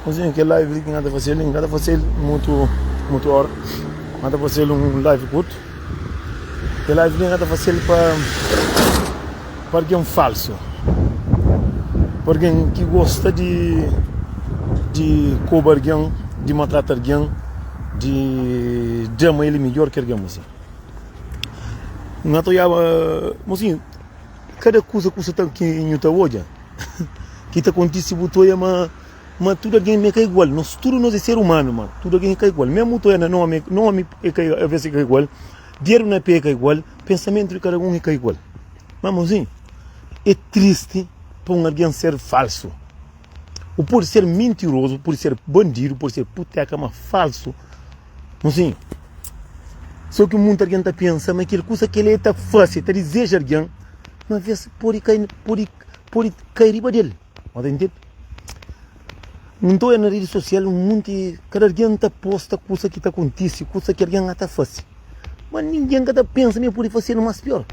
Mozinho, kel live li ki N ta fase li, N ka ta fase-l mutu mutu óra, N ta fase-l un live kurtu. Kel live li N ta fase-l pa pa algen falsu, pa algen ki gosta di di koba algen, di maltrata algen, di da ma el é midjór ki algen. Mozinho, N ta odjaba, mozinho. Kada kuza ku sa ki nhu ta odja ki ta kontise bu ta odja ma ma tudu algen ma é ka igual nos tudu nos é ser umanu ma tudu algen é ka igual mesmu bu ta odja na nomi nomi é ka aves é ka igual dedu na pé é ka igual pensamentu di kada un é ka igual ma mozinhu é tristi pa un algen ser falsu bu pode ser mintirozu bu pode ser bandidu bu pode ser puteka ma falsu Mozinhu, so ki munti algen ta pensa ma kel kusa ki el ta fase, ta dizeja algen, ma ves pode kai, pode, pode kai riba del. Bo ta intende? N ta oja na redi sosial un munti, kada algen ta posta kusa ki ta kontise, kusa ki algen ta fase. Ma ningen ka ta pensa ma el pode fasedu mas pior.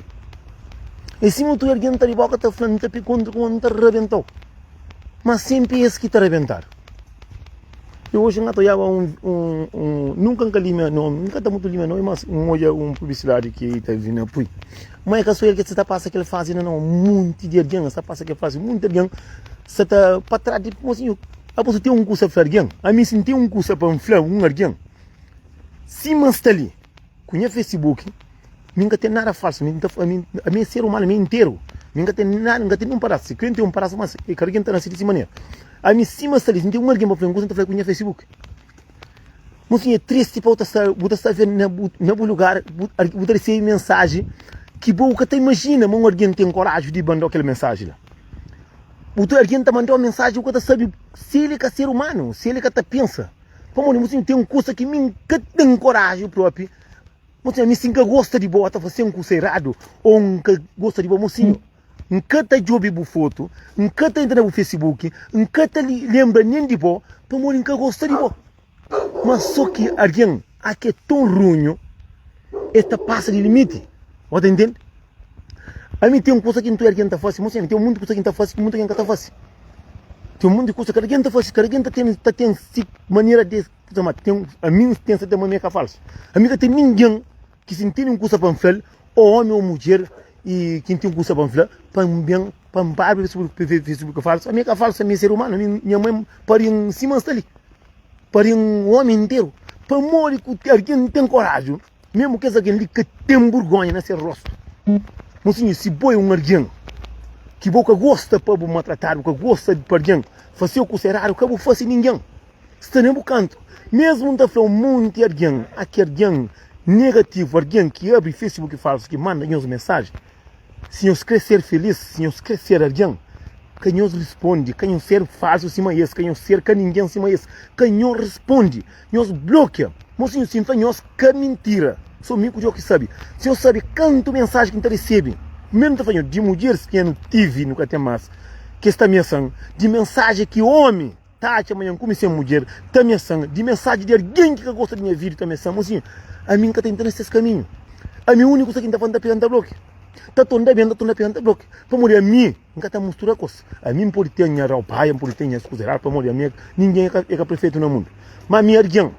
É sima otu algen ta di boka ta fla, N ta kontra ku bo, N ta rabenta-u. Ma senpri es ki ta rabentadu. I oji N ka ta odjaba un, un, un, nunka N ka limia nomi, N ka ta mutu limia nomi, mas N odja un publisidadi ki ta vina pui. Ma e ka so el ki sta ta pasa kel fazi la nau, munti di algen sta pasa kel fazi, munti algen sta ta pa tras di mosinhu. Abo si ten un kusa fla algen, ami si N ten un kusa pa N fla un algen, sima N sta li. Ku nha Facebook mi nka ten nada falsu mi nta ami ami é ser humano ami é interu mi nka ten nada nka ten un padás si kre nten un padás mas e kada ken ta nasi di si manera ami sima sta li si nten un algen pa fla un kusa nta fla ku nha Facebook mosinhu é tristi pa bu ta sta bu ta sta na bu na bu lugar bu bu ta risibi mensaji ki bo bu ka ta imajina ma un algen ten koraji di mandau kel mensaji la bu ta algen ta mandau mensaji bu ka ta sabi si el é ka ser humano si el ka ta pensa. Pamodi mo sinhu ten kusa ki mi nka ten koraji propi. Mo sinhu ami si nka gosta di bo ta fase-m kusa eradu o nka gosta di bo mo sinhu nka ta djobe bu fotu, nka ta entra na bu facebook, nka ta lenbra nen di bo pamodi nka gosta di bo. Ma so ki algen a ki é ton runhu es ta pasa di limiti. Bo ta intende? Ami ten kusa ki ntu algen ta fase, mo sinhu ami ten monti kusa ki nta fase ki monti algen ka ta fase. Ten un monti di kusa kada ken ta fase, kada ken ta ten ta ten si manera di kusa, ma ten ami N pensa ten ma mi é ka falsu. Ami ka ten ningen ki si N tene un kusa pa N fla-l, ô omi ô mudjer, i ki N ten kusa pa N fla, pa N ben pa N ba Facebook ka falsu. Ami é ka falsu, ami é ser umanu, ami nha mai pari-m sima N sta li, pari-m omi interu. Pamodi ku algen ten koraji? Mesmu kes algen li ka ten burgonha na ses rostu. Mosinhu, si bo é un algen ki bo ka gosta pa bu maltratadu, bu ka gosta pa algen fase-u kusa eradu, ka bu fase ningen sta na bu kantu. Mesmu N ta fla un monti algen, a ki algen negativu, algen ki abri Facebook falsu ki manda nhos mensaji, si nhos kre ser felis, si nhos kre ser algen, ka nhos risponde, ka nhos ser falsu sima es, ka nhos ser ka ningen sima es, ka nhos risponde. Nhos blokia. Mosinhu, si N fla nhos ka mintira, so mi ku Deus ki sabe. Si nhos sabe kantu mensaji ki N ta resebe, mésmu N ta fla nhos, di mudjeris ki N tive, nu ka ten más, ki es ta amiasa-m, di mensaji ki ómi ta atxa ma nha N kume sen mudjer, ta amiasa-m, di mensaji di algen ki ka gosta di nha vida ta amiasa-m. Mosinhu, ami N ka ta entra na ses kaminhu. Ami úniku kusa ki N ta fla, N ta pega, N ta blokia. Ta torna ben, ta torna pega, N ta blokia. Pamodi ami. N ka ta mustura kos. Ami N pode ten nha raubaia, N pode ten nhas kuza eradu, pamodi ami ningen é ka perfeitu na mundu. Má ami algen,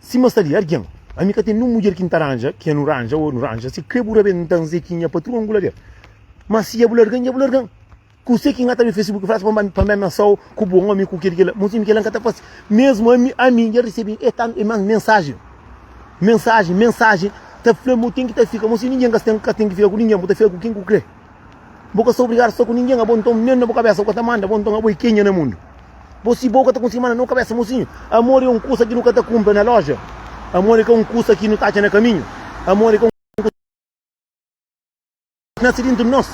sima sta li, algen, ami ka ten ninhun mudjer ki N ta ranja, ki nu ranja ô nu ranja, si kre bu rabenta-m se ki nha patrua N gula del. Má si dja bu larga-m, dja bu larga-m. Kuse ki N ka ta ben Facebook fla pa N ba ameasa-u ku bu omi, ku kel kel la, mosinhu kel la N ka ta fase. Mesmu ami, ami dja resebe e tantu e más mensajen, mensajen, mensajen ta fla-m bu ten ki ta fika, mosinhu ningen ka ten ka ten ki fika ku ningen, bu ta fika ku ken ku kre. Bo ka sta obrigadu sta ku ningen, abo nton nen na bo kabesa bu ka ta manda, abo nton abo i kenha na mundu? Bo si bo ka ta konsigi manda na bo kabesa, mosinhu, amor e un kusa ki nu ka ta kunpra na loja, amor e ka un kusa ki nu ta atxa na kaminhu, amor e ka un kusa ki nase dintu di nos,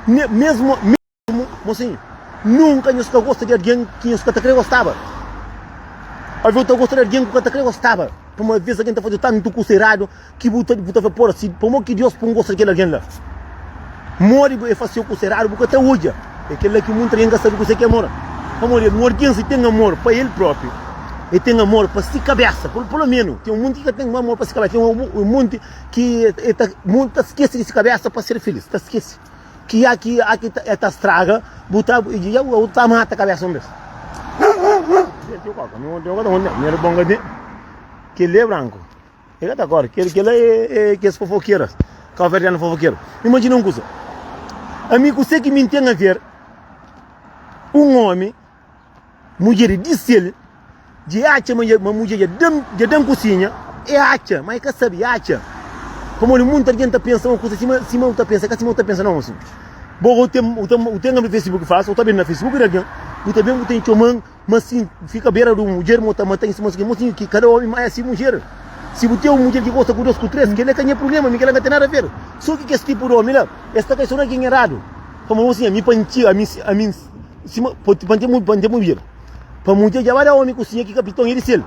mesmu, mesmu, mosinhu, nunka nhos ka gosta di algen ki nhos ka ta kre gostaba, alves bu ta gosta di algen ku ka ta kre gostaba, pamodi alves algen ta faze tantu kusa eradu. Ki bu ta bu ta fla pora si pamo ki Deus pun gosta di kel algen la modi bu e faseu kusa eradu bu ka ta odja e kel la ki munta algen ka sabi kuse ki amor pamodi un algen si ten amor pa el propi e ten amor pa si kabesa polo menu ten un munti ki ka ten amor pa si kabesa ten un munti ki e ta munti ta skesi di si kabesa pa ser filis ta skesi ki a ki a ki e ta straga. Bu ta bu ta mata kabesa un bes. Kel-li é branku. E ka ta kore. Kel-la é kes fofokeras, kauverdianu fofokeru. Imajina un kusa. Ami kuse ki mi N ten aver un omi, mudjer di sel, Dja e atxa ma ma mudjer dja da-m dja da-m kusinha, e atxa, ma e ka sabe, e atxa. Pamodi munti algen ta pensa un kusa sima sima u ta pensa, e ka sima u ta pensa nau mosinhu. Bo u ten u ten u ten abri facebook falsu, u ta ben na facebook di algen, bu ta ben bu ten txoma-m ma si fika bera di un mudjer ma u ta mata-m sima si mosinhu ki kada omi ma e si mudjer. Si bu ten un mudjer ki gosta ku dos ku tres, kel-la ka nha prubléma, mi kel-la ka ten nada ver. So ki kes tipu di omi la, es ta kai so na algen eradu. Pamodi mosinhu ami pa N txiga ami ami sima pa N ten pa N ten mudjer. Pa mudjer dja ba da omi kusinha ki kapiton é di sel.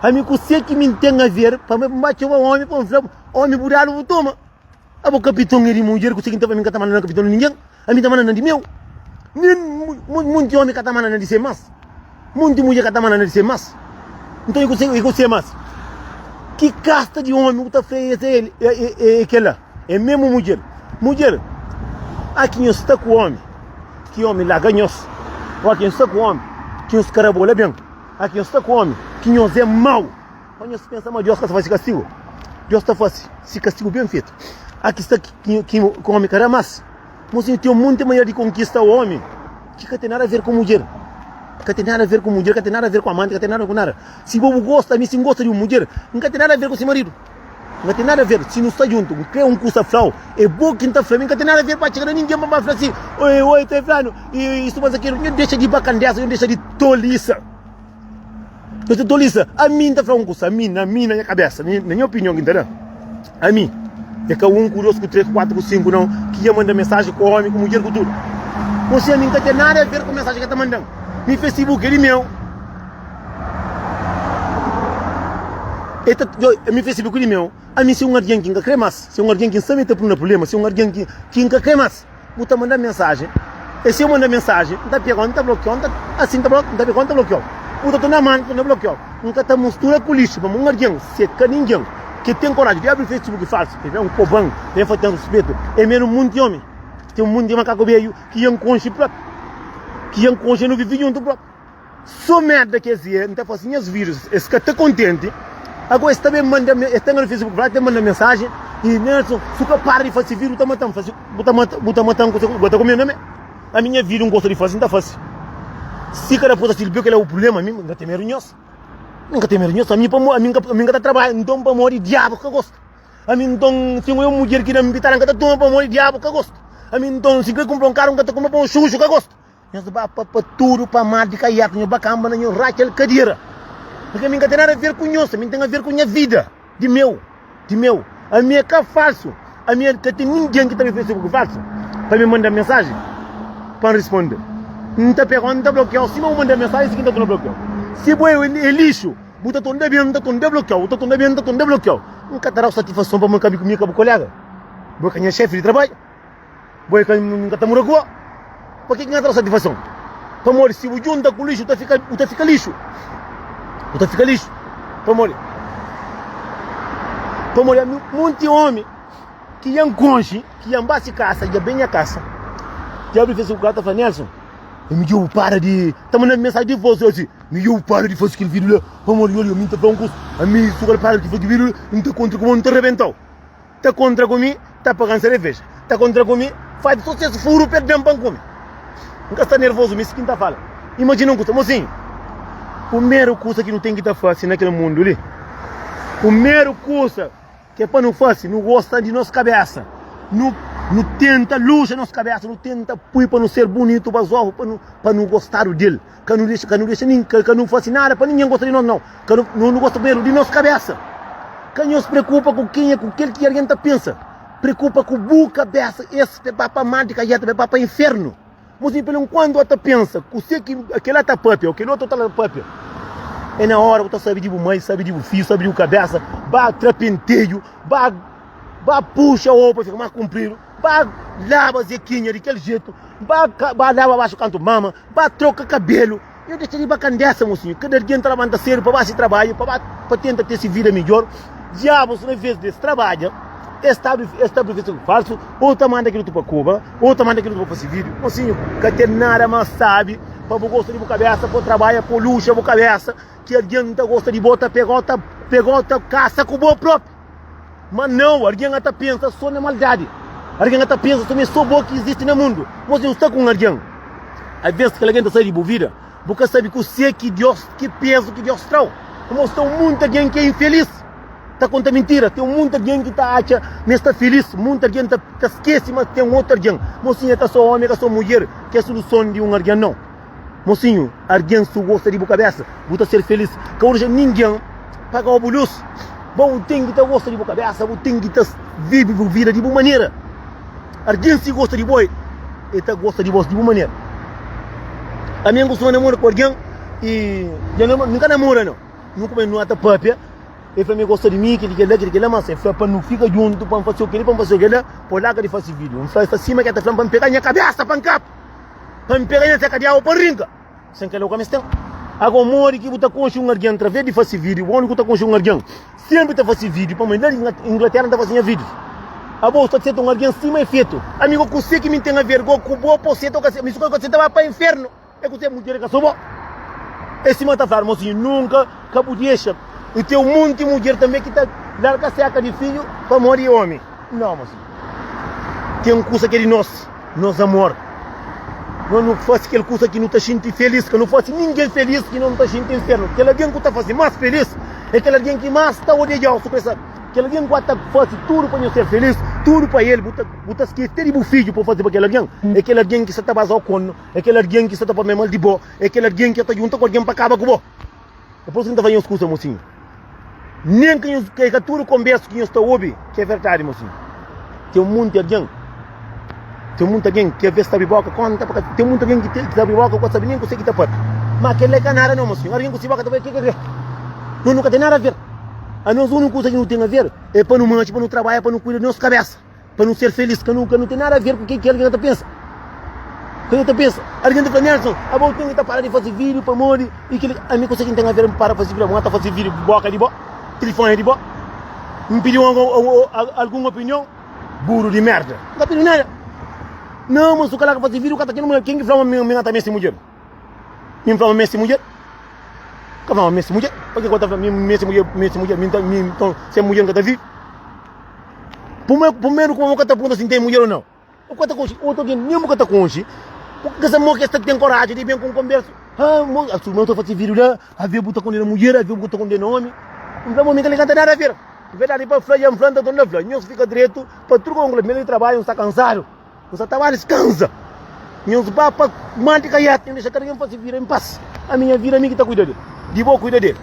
Ami kuse ki mi ten a ver pa mi ba txoma omi pa N fla omi bu dadu bu toma. Abo kapiton é di mudjer kuse ki N ta fla mi N ka ta manda na kapiton di ningen. Ami N ta manda na di meu. Nen munti omi ka ta manda na di se mas. Munti mudjer ka ta manda na di se mas. Nton é kuse mas? Ki kasta di omi bu ta fla es é é kela? É memu mudjer. Mudjer, a ki nhos sta ku omi. Ki omi larga nhos. Ó ki nhos sta ku omi, ki nhos karabola ben. Ó ki nhos sta ku omi, ki nhos é mau. Pa nhos pensa ma Deus ka ta fase kastigu. Deus ta fase si kastigu ben fetu. Á ki sta ki ki omi ka da mas. Mosinhu ten monti manera di konkista omi ki ka ten nada a ver ku mudjer. Ka ten nada a ver ku mudjer, ka ten nada a ver ku amanti, ka ten nada a ver ku nada. Si bo bu gosta, ami si N gosta di un mudjer, N ka ten nada a ver ku si maridu. N ka ten nada a ver, si nu sta djuntu, N kre un kusa fla-u, é bo ki N ta fla, mi N ka ten nada a ver pa txiga na ningen pa N ba fla si, oi, oi, ta fla-nu, i istu mas akilu, nhu dexa di bakandesa, nhu dexa di tolisa. Nhu dexa di tolisa. Ami N ta fla un kusa, ami, na mi, na nha kabesa, na nha opinion ki N ta da, ami, é ka un, ku dos, ku tres, ku kuatru, ku sinku, nau, ki dja manda mensaji ku omi, ku mudjer, ku tudu. Konse, ami N ka ten nada a ver ku mensaji ke ta manda-m. Mi Facebook é di meu. E ta, ami Facebook di meu, ami si un argen ki N ka kre mas, si un argen ki N sabe ta pui na prublema, si un argen ki ki N ka kre mas, bu ta manda mensajen, e si eu manda mensajen, N ta pega-u, N ta blokiau, N ta, asin, N ta N ta pega-u, N ta blokiau, bu ta torna manda, N ta torna blokiau, N ka ta mustura ku lixu, pamodi un argen, si e ka ningen ki ten koraji di abri Facebook falsu, e ben koban, e ben faltan ruspetu, e menu munti omi, ten munti makaku beju ki N konxe propi, ki N konxe nu vivi djuntu propi. So merda ki es e, N ta fase nhas videos, es ka ta kontenti, ago es ta ben manda, es ta na Facebook privadu ta manda mensajen, i Nelson, su ka para di fase video bu ta matan, fase, bu ta mata, bu ta matan ku bu ta kume na me. Ami nha video N gosta di fase, N ta fase. Si kada posa sirbiu kila bu prublema, ami N ka ten medu nhos. N ka ten medu nhos, ami pamo, ami N ka ta trabadja, nton pamodi diabu ka gosta. Ami nton, si N oja un mudjer ki da-m pitada, N ka ta toma pamodi diabu ka gosta. Ami nton, si N kre kunpra un karu, N ka ta kunpra pamodi xuxu ka gosta. Nhos ba pa pa tudu pa mar di kaiak, nhos ba kanba na nhos ratxa el kadera. Porque ami n ka ten nada a ver ku nhos, ami n ten a ver ku nha vida, di meu, di meu. Ami é ka falsu, ami é ka ten ningen ki ta ben Facebook falsu pa mi manda mensajen pa n risponde. N ta pega, n ta blokiau, sima bu manda mensajen si ki n ta torna blokiau. Si bo é lixu, bu ta torna ben, n ta torna blokiau, bu ta torna ben, n ta torna blokiau. N ka ta dau satisfason pamodi mi ka mi ka bu kolega, bo ka nha xefi di trabadju. Bo é ka N ka ta muda ku bo. Pa ke ki N ka ta da satisfason? Pamodi si bu djunta ku lixu, bu ta fika, bu ta fika lixu. Bu ta fika lixu. Pamodi? Pamodi ami, monti omi ki dja N konxe, ki dja N ba si kasa, dja ben nha kasa, dja abri Facebook la, ta fla, Nelson, é midjor bu para di ta manda-m mensaji di vos, asi, midjor bu para di fase kel vídiu la, pamodi olha, ami N ta fla un kusa, ami si bu ka para di fase kel vídiu la, N ta kontra ku bo, N ta rebenta-u. Ta kontra ku mi, ta paga-m sereveja. Ta kontra ku mi, faz so ses furu pa el da-m pa N kume. N ka sta nervozu, mi si ki N ta fala. Imajina un kusa, mosinhu, primeru kusa ki nu ten ki ta fase na kel mundu li, primeru kusa ki é pa nu fase, nu gosta di nos kabesa, nu nu tenta luxa nos kabesa, nu tenta pui pa nu ser bunitu, bazofu, pa nu pa nu gostadu del. Ka nu dexa, ka nu dexa nin, ka nu fase nada pa ningen gosta di nos, nau. Ka nu, nu gosta primeru di nos kabesa. Ka nhos preokupa ku kenha, ku kel ki algen ta pensa. Preokupa ku bu kabesa. Es pe ba pa mar di kaieta, pe ba pa infernu. Mosinhu, pelu nkuantu a ta pensa kuse ki kela ta papia o kel otu ta papia, é na ora bu ta sabe di bu mai, sabe di bu fiju, sabe di bu kabesa. Ba tra penteju, ba, ba puxa opa fika mas kunpridu, ba laba zekinha di kel jetu, ba, ba laba baxu kantu mama, ba troka kabelu. Nho dexa di bakandesa, mosinhu. Kada algen ta labanta sedu pa ba si trabadju, pa ba pa tenta ten si vida midjor. Diabus, na ves di es trabadja, Es ta abri es ta abri Facebook falsu ou ta manda kel otu pa koba ou ta manda kel otu pa fasi video. Mosinhu, ka ten nada mas sabi pa bu gosta di bu kabesa, pa bu trabadja, pa bu luxa bu kabesa ki algen ta gosta di bo ta pegau ta pegau ta kasa ku bo propi. Ma nau, algen a ta pensa so na maldadi. Algen a ta pensa so ma é so bo ki izisti na mundu. Mosinhu, sta ku un algen, aves kel algen ta sai di bu vida, Bu ka sabe kuse ki Dios, ki pezu ki Dios tra-u. Pamodi sta un monti algen ki é infelis ta konta mintira. Ten un monti algen ki ta atxa ma es sta filís. Monti algen ta ta skese ma ten otu algen. Mosinhu, é ka sô ómi, é ka sô mudjer ki é soluson di un algen, nau. Mosinhu, algen si bu gosta di bu kabésa, bu ta ser filís. Ka bu dexa ningen paga-u bu lus. Bo bu ten ki ta gosta di bu kabésa, bu ten ki ta vive bu vida di bu manera. Algen si gosta di bo, el ta gosta di bo di bu manera. Ami N kustuma namora ku algen i dja nu ka namora nau. Nu kuma nu ta papia, el fla ma el gosta di mi, kel-li, kel-la, kel-li, kel-la, mas el fla pa nu fika djuntu, pa N fase-u kel-li, pa N fase-u kel-la, pa N larga di fase vídiu. N fla, el fla sima ki el ta fla-m pa N pega nha kabésa pa N kapa, pa N pega nha seka di agu pa N rinka. Sen kel-la bu ka meste ten. Agora, modi ki bu ta konxe un algen através di fase vídiu? Modi ki bu ta konxe un algen? Senpri ta fase vídiu, pamodi la di Inglatéra N ta fase nha vídius. Abo bu sta seta un algen sima é fetu. Ami go kuse ki mi ten aver go ku bo pa bu seta o ka seta? Mi si ka seta ba pa infernu. É kuse mudjer é ka so bo. É sima ta fladu, mosinhu, nunka ka bu dexa. I ten un monti mudjer tanbe ki ta larga seka di fidju pamodi é omi. Nau, mosinhu. Ten kusa ki é di nos. Nos amor. Nos nu fase kel kusa ki nu ta xinti felis, ka nu fase ningen felis ki no nu ta xinti infernu. Kel algen ku ta fase mas felis é kel algen ki mas ta odeja-u. Su krê sabe, kel algen ku ta fase tudu pa nho ser felis, tudu pa el, bu ta bu ta skese te di bu fidju pa fase pa kel algen, é kel algen ki sa ta baza-u kornu, é kel algen ki sa ta pâpia mal di bo, é kel algen ki ta djunta ku algen pa kaba ku bo. É pur isu ki N ta fla nhos kusa, mosinhu. Nen ki nhos, é ka tudu konbersu ki nhos ta obi ki é verdadi, mosinhu. Ten monti algen, ten monti algen ki aves ta abri boka konta pa ka, ten monti algen ki ta abri boka ka sabe nen kuse ki ta papia. Ma kel-la é ka nada nau, mosinhu. Algen ku si boka ta fla ke ke kre. Nos nu ka ten nada aver. Anos úniku kusa ki nu ten aver é pa nu manxe, pa nu trabadja, pa nu kuida di nos kabesa. Pa nu ser felis, ka nu ka nu ten nada a ver ku ke ki algen ta pensa. Ke algen ta pensa? Algen ta fla, Nelson, abo ten ki ta para di fasi video pamodi i kili. Ami kuse ki N ten a ver N para fasi video? Abo ta fasi video boka di bo, tilifoni di bo. N pidi algun opinion? Buru di merda. N ka pidi nada. Não, mas su ka la ka fasi video ka ta txeu mulher. Ken ki fla ma mi ka ta meste mudjer? Mi N fla ma meste mudjer? Ka fla ma meste mudjer. Pa ke ku ta fla mi meste mudjer, meste mudjer? Mi nta mi nton sen mudjer N ka ta vive. Primeru kuma bu ka ta punta si N ten mudjer o nau. Bu ka ta konxe otu algen, nen bu ka ta konxe. Bu ka sa mo ki es ta ten koraji di ben ku un konbersu. Ha, mo, suma bu ta fasi video la, avê bu ta kondena mudjer, avê bu ta kondena omi. N fla, mo, mi ka ta nada aver. Verdadi pa fla, dja N fla, N ta torna fla. Nhos fika dretu pa tudu ku N mi di trabadju, N sta kansadu. N sta ta ba diskansa. Nhos ba pa mar di kaiatu, nhos dexa kada ken fasi vida en pas. Ami nha vida, mi ki ta kuida del. Di bo kuida del.